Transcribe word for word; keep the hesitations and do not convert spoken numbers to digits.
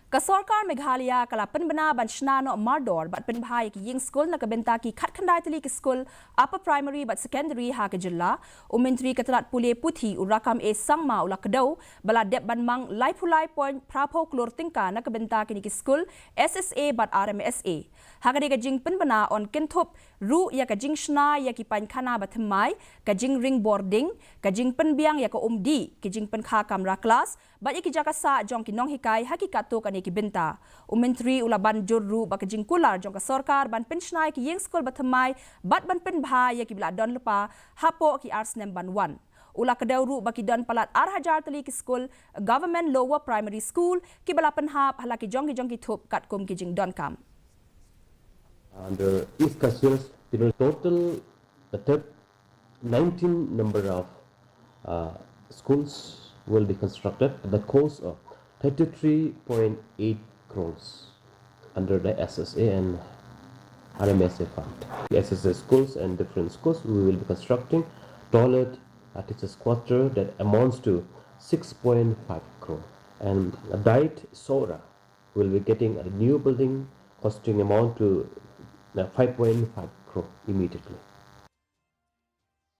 Ka sorkar Meghalaya ka la pynbna ban shna noh mardor bad pynbha ïa ki ïing skul na ka bynta ki khatkhyndai tylli ki skul upper primary bad secondary ha ka jylla. U Myntri ka tnat pule puthi u Rakkam A Sangma u la kdew ba la dep ban mang laiphew lai point phra phew klur tyngka na ka bynta kine ki skul S S A bad R M S A. Ha kane ka jingpynbna yn kynthup ruh ïa ka jingshna ïa ki painkhana ba thymmai, ka jingring bording, ka jingpynbiang ïa ka umdih, ki jingpynkha kamra klas, bad ïa ki jaka sah jong ki nonghikai ha ki katto katne ki bynta. U Myntri u la ban jur ruh ba ka jingkular jong ka sorkar ban pynshna ïa ki ïing skul ba thymmai bad ban pynbha ïa kiba la don lypa hapoh ki ar snem ban wan. U la kdew ruh ba ki don palat ar hajar tylli ki skul Government Lower Primary School kiba la pynhap ha la ki jong ki jong ki thup katkum ki jingdonkam. Under East Khasi Hills, the total, the thir- nineteen number of uh, schools will be constructed at the cost of thirty-three point eight crores under the S S A and R M S A fund. The S S A schools and different schools, we will be constructing toilet, uh, teachers' quarter that amounts to six point five crore. And Diet Sohra will be getting a new building costing amount to uh, five point five crore immediately.